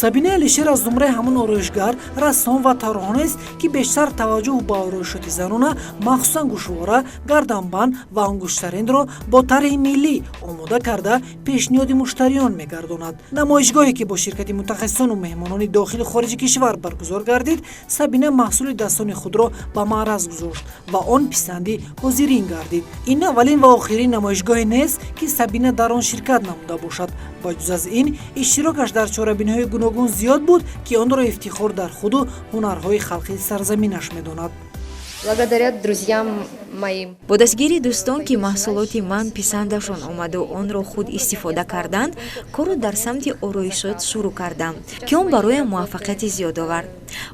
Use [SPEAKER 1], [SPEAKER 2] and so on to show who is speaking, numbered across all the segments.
[SPEAKER 1] Сабина Алишер аз зумраи ҳамон ороишгар, рассом ва тарроҳонест, ки бештар таваҷҷӯҳ ба ороишоти занона, махсусан гӯшвора, гарданбанд ва ангуштаринро бо тарҳи миллӣ омода карда, пешниҳоди муштариён мегардонад. Намоишгоҳе, ки бо ширкати мутахассисону меҳмонони дохили хориҷи кишвар баргузор гардид, Сабина маҳсули дастони худро ба маъраз гузошт ва он писанди ҳозирин гардид. Ин аввалин ва охирин намоишгоҳе нест, ки Сабина дар он ширкат намуда бошад. Ба ҷуз аз ин, иштирокаш дар чорабиниҳои гуногун зиёд буд, ки онро ифтихор дар худу ҳунарҳои халқи сарзаминаш медонад.
[SPEAKER 2] Благодаря друзьям моим.
[SPEAKER 3] Бо дастгирии дӯстон, ки маҳсулоти ман писандашон омаду онро худ истифода карданд, корро дар самти ороишот шурӯъ кардам, ки он бароям муваффақияти зиёд овард.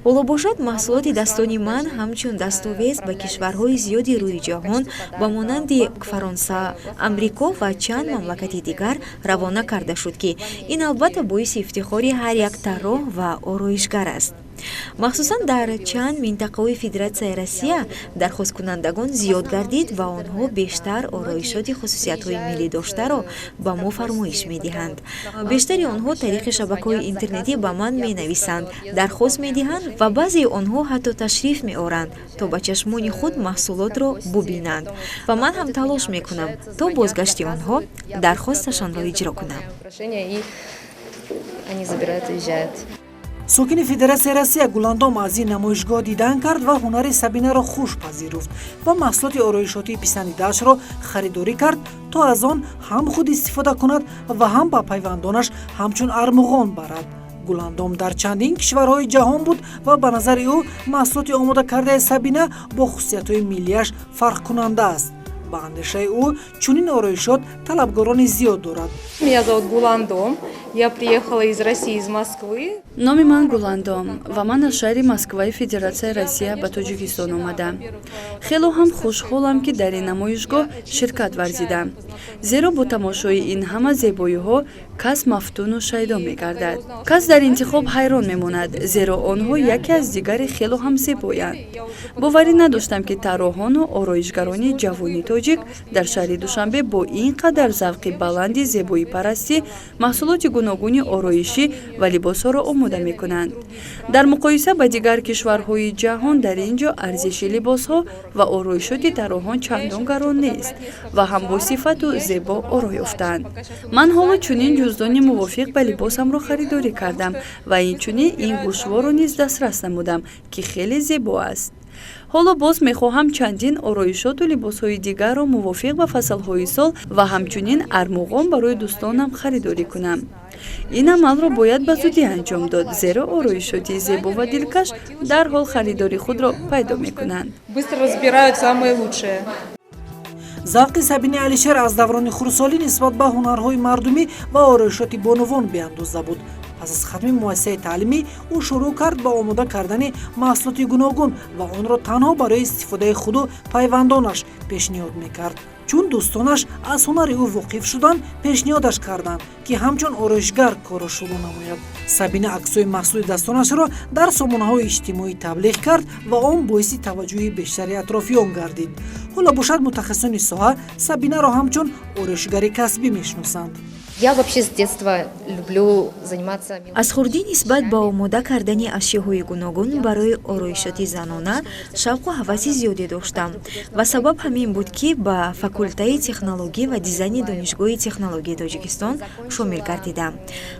[SPEAKER 3] Ҳоло бошад, маҳсулоти дастони ман ҳамчун дастовез ба кишварҳои зиёди рӯи ҷаҳон, ба монанди Фаронса, Амрико ва чанд мамлакати дигар равона карда шуд, ки ин албатта боиси ифтихори ҳар як тарроҳ ва ороишгар аст. Махсусан дар чанд минтақаҳои Федератсияи Россия дархосткунандагон зиёд гардид ва онҳо бештар ороишоти хусусиятҳои миллӣ доштаро ба мо фармоиш медиҳанд. Бештари онҳо тариқи шабакаҳои интернетӣ ба ман менависанд, дархост медиҳанд ва баъзеи онҳо ҳатто ташриф меоранд, то ба чашмони худ маҳсулотро бубинанд, ва ман ҳам талош мекунам, то бозгашти онҳо дархосташонро иҷро кунам.
[SPEAKER 2] Они забирают, уезжают.
[SPEAKER 1] Сокини Федератсияи Россия Гуландом аз ин намоишгоҳ дидан кард ва ҳунари Сабинаро хуш пазируфт ва маҳсулоти ороишотии писандидаашро харидорӣ кард, то аз он ҳам худ истифода кунад ва ҳам ба пайвандонаш ҳамчун армуғон барад. Гуландом дар чандин кишварҳои ҷаҳон буд ва ба назари ӯ маҳсулоти омода кардаи Сабина бо хусусиятҳои миллиаш фарқкунанда аст. Ба андешаи ӯ, чунин ороишот талабгорони зиёд дорад.
[SPEAKER 4] Меня зовут Гуландом. Я приехала из России, из Москвы.
[SPEAKER 5] Номи ман Гуландом ва ман аз шаҳри Москваи Федератсияи Россия ба Тоҷикистон омадам. Хело ҳам хушҳолам, ки дар ин намоишгоҳ ширкат варзидам, зеро бо тамошои ин ҳама зебоиҳо кас мафтуну шайдо мегардад. Кас дар интихоб ҳайрон мемонад, зеро онҳо яке аз дигаре хело ҳам зебоянд. Боварӣ надоштам, ки тарроҳону ороишгарони ҷавони тоҷик дар шаҳри Душанбе бо ин қадар завқи баланди зебоипарастӣ маҳсулоти гуногуни ороишӣ ва либосҳоро омода мекунанд. Дар муқоиса ба дигар кишварҳои ҷаҳон дар ин ҷо арзиши либосҳо ва ороишоти тарроҳон чандон гарон нест ва ҳам бо сифату зебо оро ёфтаанд. Ман ҳоло чунин ҷуздони мувофиқ ба либосамро харидорӣ кардам ва инчунин ин гӯшворо низ дастрас намудам, ки хеле зебо аст. Ҳоло боз мехоҳам чандин ороишоту либосҳои дигарро мувофиқ ба фаслҳои сол ва ҳамчунин армуғон барои дӯстонам харидорӣ кунам. Ин амалро бояд ба зудӣ анҷом дод, зеро ороишоти зебо ва дилкаш дарҳол харидори худро пайдо мекунанд.
[SPEAKER 4] Быстро разбирают самые лучшие.
[SPEAKER 1] Завқи Сабини Алишер аз даврони хурдсолӣ нисбат ба ҳунарҳои мардумӣ ва ороишоти бонувон беандоза буд. Пас аз хатми муассисаи таълимӣ ӯ шурӯъ кард ба омода кардани маҳсулоти гуногун ва онро танҳо барои истифодаи худу пайвандонаш пешниҳод мекард. Чун дӯстонаш аз ҳунари ӯ воқиф шуданд, пешниҳодаш карданд, ки ҳамчун ороишгар корро шурӯъ намояд. Сабина аксҳои маҳсули дастонашро дар сомонаҳои иҷтимоӣ таблиғ кард ва он боиси таваҷҷӯҳи бештари атрофиён гардид. Ҳоло бошад, мутахассисони соҳа Сабинаро ҳамчун ороишгари касбӣ мешиносанд.
[SPEAKER 2] Я вообще с детства люблю заниматься.
[SPEAKER 3] Аз хурдӣ нисбат ба омода кардани ашёҳои гуногун барои ороишоти занона шавқу ҳаваси зиёде доштам ва сабаб ҳамин буд, ки ба факултаи технологӣ ва дизайни Донишгоҳи технологияи Тоҷикистон шомил гардидам.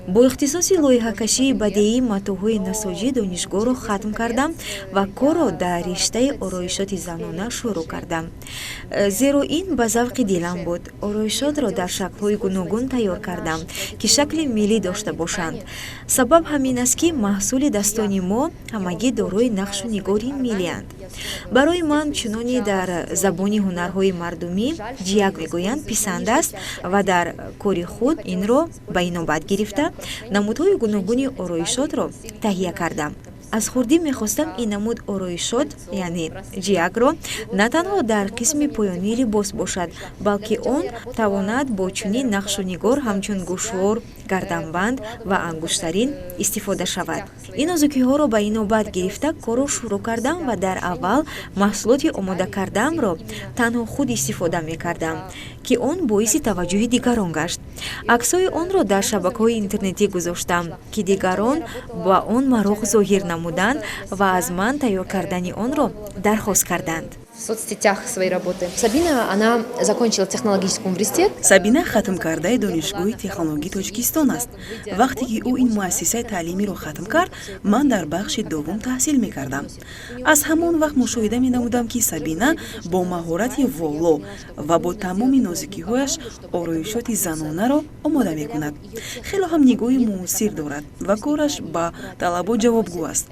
[SPEAKER 3] Бо ихтисоси лоиҳакашии бадеии матоъҳои насоҷӣ донишгоҳро хатм кардам ва корро дар риштаи ороишоти занона шурӯъ кардам, зеро ин ба завқи дилам буд. Ороишотро дар шаклҳои гуногун тайёр кардам, ки шакли миллӣ дошта бошанд. Сабаб ҳамин аст, ки маҳсули дастони мо ҳамагӣ дорои нақшу нигори миллианд. Барои ман, чуноне дар забони ҳунарҳои мардумӣ ҷияк мегӯянд, писанд аст ва дар кори худ инро ба инобат гирифта, намудҳои гуногуни ороишотро таҳия кардам. Аз хурдӣ мехостам ин намуд ороишот, яъне ҷиякро, на танҳо дар қисми поёнии либос бошад, балки он тавонад бо чунин нақшу нигор ҳамчун гӯшвор, гарданбанд ва ангуштарин истифода шавад. Ин нозукиҳоро ба инобат гирифта, корро шурӯъ кардам ва дар аввал маҳсулоти омода кардаамро танҳо худ истифода мекардам, ки он боиси таваҷҷӯҳи дигарон гашт. Аксҳои онро дар шабакаҳои интернетӣ гузоштам, ки дигарон ба он мароқ зоҳир намуданд ва аз ман тайёр кардани онро дархост карданд.
[SPEAKER 2] В соцсетях свои работы. Сабина, она закончила технологический университет.
[SPEAKER 6] Сабина хатмкардаи Донишгоҳи технологии Тоҷикистон аст. Вақте ки ӯ ин муассисаи таълимиро хатм кард, ман дар бахши дуввум таҳсил мекардам. Аз ҳамон вақт мушоҳида менамудам, ки Сабина бо маҳорати воло ва бо тамоми нозукиҳояш ороишоти занонаро омода мекунад. Хело ҳам нигоҳи муосир дорад ва кораш ба талабот ҷавобгӯ аст.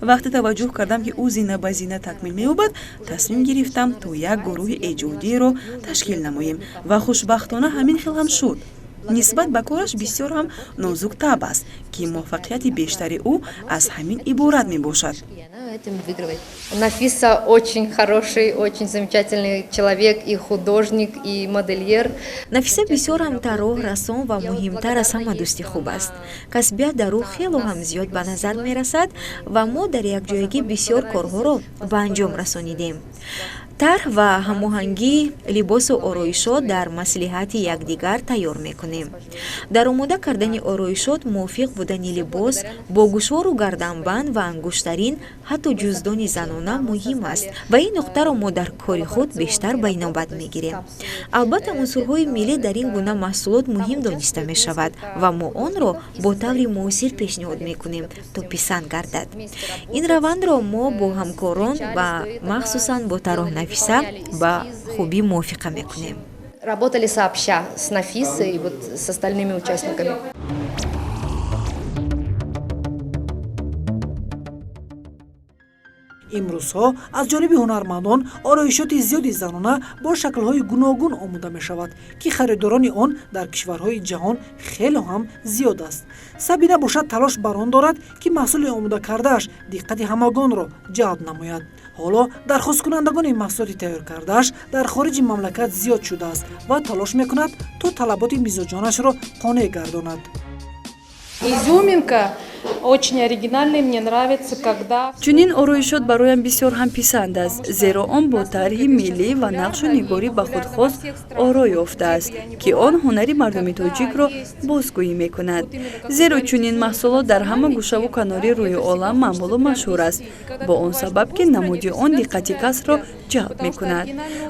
[SPEAKER 6] Вақте таваҷҷӯҳ кардам, ки ӯ зина ба зина такмил меёбад, тасмим гирифтам, то як гурӯҳи эҷодиеро ташкил намоем ва хушбахтона ҳамин хел ҳам шуд. Нисбат ба кораш бисёр ҳам нозуктаб аст, ки муваффақияти бештари ӯ аз ҳамин иборат мебошад.
[SPEAKER 2] Нафиса очень хороший, очень замечательный человек, и художник, и модельер.
[SPEAKER 3] Нафиса бисёр ҳам тарроҳ, рассом ва муҳимтар аз ҳама дӯсти хуб аст. Касбият дар ӯ хело ҳам зиёд ба назар мерасад ва мо дар якҷоягӣ бисёр корҳоро ба анҷом расонидем. Тарҳ ва ҳамоҳангии либосу ороишот дар маслиҳати якдигар тайёр мекунем. Дар омода кардани ороишот мувофиқ будани либос бо гӯшвору гарданбанд ва ангуштарин, ҳатто ҷуздони занона муҳим аст ва ин нуқтаро мо дар кори худ бештар ба инобат мегирем. Албатта, унсурҳои миллӣ дар ин гуна маҳсулот муҳим дониста мешавад ва мо онро бо таври муосир пешниҳод мекунем, то писанд гардад. Ин равандро мо бо ҳамкорон ва махсусан бо тарроҳ Нафиса ба хубӣ мувофиқа мекунем.
[SPEAKER 2] Работали сообща с Нафисой и вот с остальными участниками.
[SPEAKER 1] Имрӯзҳо аз ҷониби ҳунармандон ороишоти зиёди занона бо шаклҳои гуногун омода мешавад, ки харидорони он дар кишварҳои ҷаҳон хело ҳам зиёд аст. Сабина бошад, талош бар он дорад, ки маҳсули омода кардааш диққати ҳамагонро ҷалб намояд. Ҳоло дархосткунандагони маҳсулоти тайёр кардааш дар хориҷи мамлакат зиёд шудааст ва талош мекунад, то талаботи мизоҷонашро қонеъ гардонад.
[SPEAKER 4] Изюминка очень оригинальный, мне нравится, когда.
[SPEAKER 5] Чунин ороишот бароям бисёр ҳам писанд аст, зеро он бо тарҳи миллӣ ва нақшу нигорӣ ба худ хос оро ёфтааст, ки он ҳунари мардуми тоҷикро бозгӯӣ мекунад. Зеро чунин маҳсулот дар ҳама гӯшаву канори рӯи олам маъмулу машҳур аст, бо он сабаб, ки намуди он диққати касро ҷалб мекунад.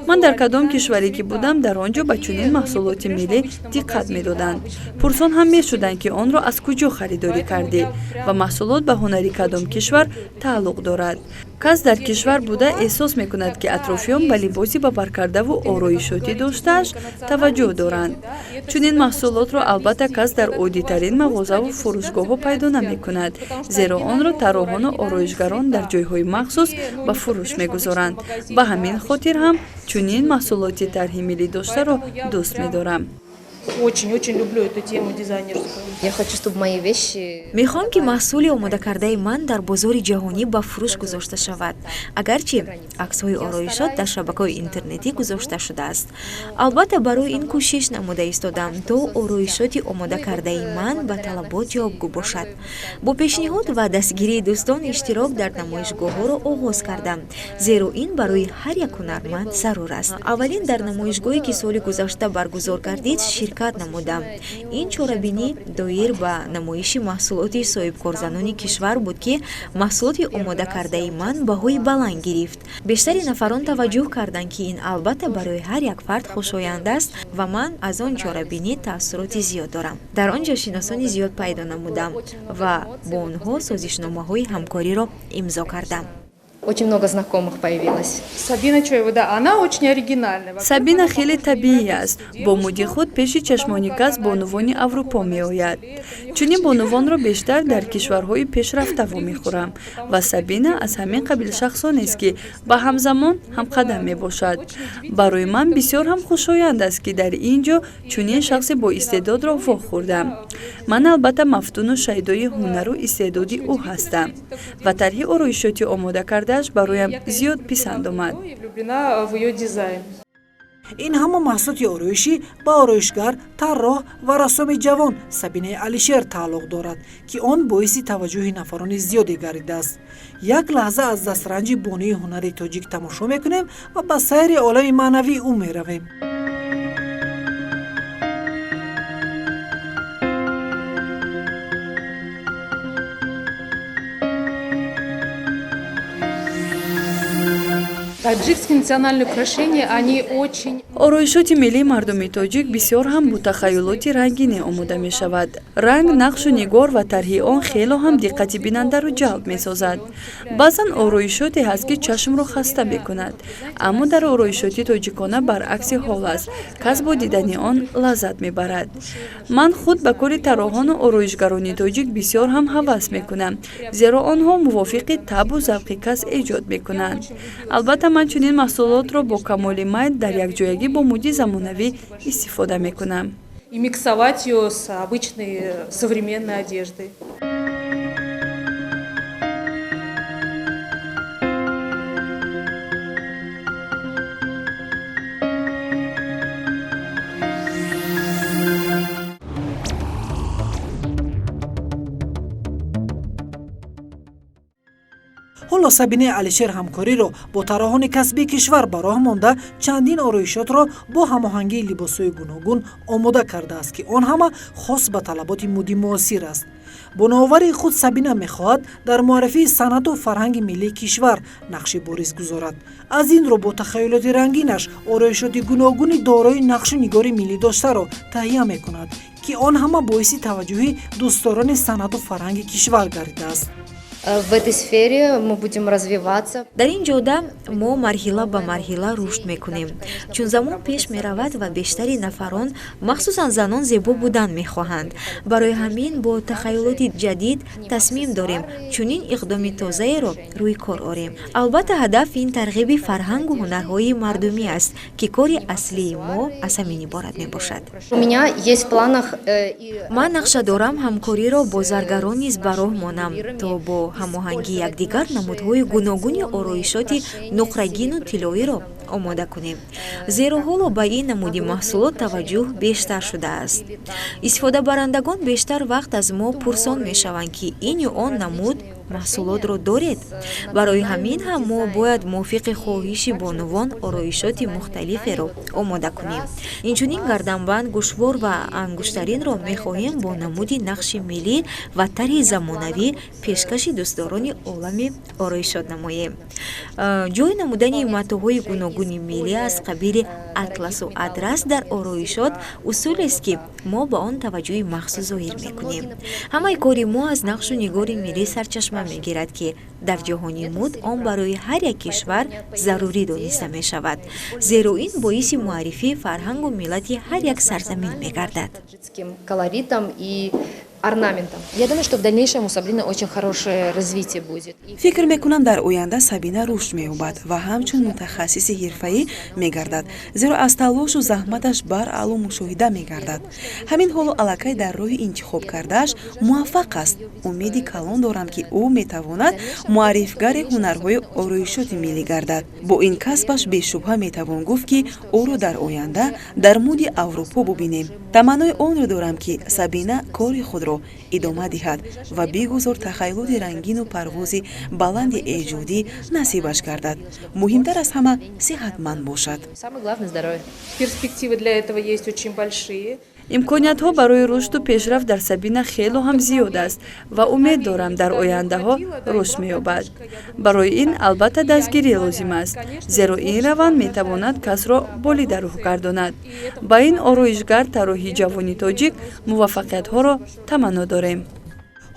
[SPEAKER 5] Ман дар кадом кишваре ки будам, дар он ҷо ба чунин маҳсулоти миллӣ диққат медоданд, пурсон ҳам мешуданд, ки онро аз куҷо харидорӣ кардӣ ва маҳсулот ба ҳунари кадом кишвар тааллуқ дорад. Кас дар кишвар буда эҳсос мекунад, ки атрофиён ба либоси бабаркардаву ороишотӣ доштааш таваҷҷӯҳ доранд. Чунин маҳсулотро, албатта, кас дар оддитарин мағозаву фурӯшгоҳҳо пайдо намекунад, зеро онро тарроҳону ороишгарон дар ҷойҳои махсус ба фурӯш мегузоранд. Ба ҳамин хотир ҳам чунин маҳсулоти тарҳи миллӣ доштаро дӯст медорам.
[SPEAKER 4] Очень-очень люблю эту тему дизайнерскую.
[SPEAKER 2] Я хочу, чтобы мои вещи.
[SPEAKER 3] Мехоҳам, ки маҳсули омодакардаи ман дар бозори ҷаҳонӣ ба фурӯш гузошта шавад. Агарчи аксҳои ороишот дар шабакаҳои интернетӣ гузошта шудааст, албатта, барои ин кӯшиш намуда истодам, то ороишоти омодакардаи ман ба талабот ҷавобгӯ бошад. Бо пешниҳод ва дастгирии дӯстон иштирок дар намоишгоҳҳоро оғоз кардам, зеро ин барои ҳар як ҳунарманд зарур аст. Аввалин дар намоишгоҳе, ки соли гузашта баргузор гардид, ширкат намудам. Ин чорабинӣ доир ба намоиши маҳсулоти соҳибкорзанони кишвар буд, ки маҳсулоти омодакардаи ман баҳои баланд гирифт. Бештари нафарон таваҷҷӯҳ карданд, ки ин, албатта, барои ҳар як фард хушоянд аст ва ман аз он чорабинӣ таассуроти зиёд дорам. Дар он ҷо шиносони зиёд пайдо намудам ва бо онҳо созишномаҳои ҳамкориро имзо кардам.
[SPEAKER 2] Очень много знакомых появилось.
[SPEAKER 4] Сабина Чоева, да, она очень оригинальная.
[SPEAKER 5] Сабина хеле табиӣ аст. Бо муди худ пеши чашмони кас бонувони Аврупо меояд. Чунин бонувонро бештар дар кишварҳои пешрафта вомехӯрам ва Сабина аз ҳамин қабил шахсонест, ки ба ҳамзамон ҳамқадам мебошад. Барои ман бисёр ҳам хушоянд аст, ки дар ин ҷо чунин шахси боистеъдодро вохӯрдам. Ман албатта мафтуну шайдои ҳунару истеъдоди ӯ ҳастам ва тарҳи ороишоти омода кардааш бароям зиёд писанд омад.
[SPEAKER 4] И влюблена в ее дизайн.
[SPEAKER 1] Ин ҳама маҳсулоти ороишӣ ба ороишгар, тарроҳ ва рассоми ҷавон Сабинаи Алишер тааллуқ дорад, ки он боиси таваҷҷӯҳи нафарони зиёде гардидааст. Як лаҳза аз дастранҷи бонуи ҳунари тоҷик тамошо мекунем ва ба сайри олами маънавии ӯ меравем.
[SPEAKER 4] Таджикские национальные украшения, они очень
[SPEAKER 5] Ороишоти миллии мардуми тоҷик бисёр ҳам бо тахайюлоти рангине омода мешавад. Ранг, нақшу нигор ва тарҳи он хело ҳам диққати бинандаро ҷалб месозад. Баъзан ороишоте ҳаст, ки чашмро хаста мекунад, аммо дар ороишоти тоҷикона баръакси ҳол аст, кас бо дидани он лаззат мебарад. Ман худ ба кори тарроҳону ороишгарони тоҷик бисёр ҳам ҳавас мекунам, зеро онҳо мувофиқи табъу завқи кас эҷод мекунанд. Албатта, ман чунин маҳсулотро бо камоли майл дар якҷоягӣ бо муди замонавӣ истифода мекунам.
[SPEAKER 4] И миксовать ее с обычной современной одеждой.
[SPEAKER 1] Ҳоло Сабинаи Алишер ҳамкориро бо тарроҳони касбии кишвар ба роҳ монда, чандин ороишотро бо ҳамоҳангии либосҳои гуногун омода кардааст, ки он ҳама хос ба талаботи муди муосир аст. Бо навоварии худ Сабина мехоҳад дар муаррифии санъату фарҳанги миллии кишвар нақши бориз гузорад. Аз ин рӯ бо тахайюлоти рангинаш ороишоти гуногуни дорои нақшу нигори миллӣ доштаро таҳия мекунад, ки он ҳама боиси таваҷҷӯҳи дӯстдорони санъату фарҳанги кишвар гардидааст.
[SPEAKER 2] В этой сфере мы будем развиваться.
[SPEAKER 3] Дар ин ҷода мо марҳила ба марҳила рушд мекунем, чун замон пеш меравад ва бештари нафарон, махсусан занон, зебо будан мехоҳанд. Барои ҳамин бо тахайюлоти ҷадид тасмим дорем чунин иқдоми тозаеро рӯи кор орем. Албатта, ҳадаф ин тарғиби фарҳангу ҳунарҳои мардумӣ аст, ки кори аслии мо аз ҳамин иборат мебошад.
[SPEAKER 2] У меня есть в планах
[SPEAKER 3] Ман нақша дорам ҳамкориро бо заргарон низ ба роҳ монам, то бо ҳамоҳангии якдигар намудҳои гуногуни ороишоти нуқрагину тиллоиро омода кунем, зеро ҳоло ба ин намуди маҳсулот таваҷҷӯҳ бештар шудааст. Истифодабарандагон бештар вақт аз мо пурсон мешаванд, ки ин ё он намуд маҳсулотро доред. Барои ҳамин ҳам мо бояд мувофиқи хоҳиши бонувон ороишоти мухталиферо омода кунем. Инчунин гарданбанд, гӯшвор ва ангуштаринро мехоҳем бо намуди нақши миллӣ ва тарҳи замонавӣ пешкаши дӯстдорони олами ороишот намоем. Ҷой намудани матоъҳои гуногуни миллӣ аз қабили атласу адрас дар ороишот усулест, ки мо ба он таваҷҷӯҳи махсус зоҳир мекунем. Ҳамаи кори мо аз нақшу нигори миллӣ сарчашма мегирад, ки дар ҷаҳони муд он барои ҳар як кишвар зарурӣ дониста мешавад, зеро ин боиси муаррифии фарҳангу миллати ҳар як сарзамин мегардад.
[SPEAKER 2] Таджикским колоритом и орнаментом.
[SPEAKER 7] Я думаю, что в дальнейшем у Сабрины очень хорошее развитие будет.
[SPEAKER 6] Фикр мекунам, дар оянда Сабина рушд меёбад ва ҳамчун мутахассиси ҳирфаӣ мегардад, зеро аз талошу заҳматаш бараъло мушоҳида мегардад. Ҳамин ҳоло аллакай дар роҳи интихоб кардааш муваффақ аст. Умеди калон дорам, ки ӯ метавонад муаррифгари ҳунарҳои ороишоти миллӣ гардад. Бо ин касбаш бешубҳа метавон гуфт, ки ӯро дар оянда дар муди Аврупо бубинем. Таманнои онро дорам, ки Сабина кори худро идома диҳад ва бигузор тахайюлоти рангину парвози баланди эҷодӣ насибаш гардад. Муҳимтар аз ҳама, сиҳатманд бошад.
[SPEAKER 7] Самое главное – здоровье.
[SPEAKER 4] Перспективы для этого есть очень большие.
[SPEAKER 5] Имкониятҳо барои рушду пешрафт дар Сабина хело ҳам зиёд аст ва умед дорам, дар ояндаҳо рушд меёбад. Барои ин албатта дастгирӣ лозим аст, зеро ин раванд метавонад касро болида рӯҳ гардонад. Ба ин ороишгар, тарроҳи ҷавони тоҷик муваффақиятҳоро таманно дорем.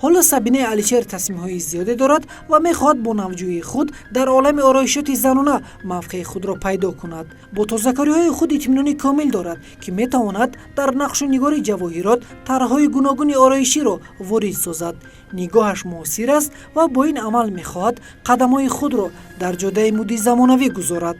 [SPEAKER 1] Ҳоло Сабинаи Алишер тасмимҳои зиёде дорад ва мехоҳад бо навҷӯии худ дар олами ороишоти занона мавқеи худро пайдо кунад. Бо тозакориҳои худ итминони комил дорад, ки метавонад дар нақшу нигори ҷавоҳирот тарҳҳои гуногуни ороиширо ворид созад. Нигоҳаш муосир аст ва бо ин амал мехоҳад қадамҳои худро дар ҷодаи муди замонавӣ гузорад.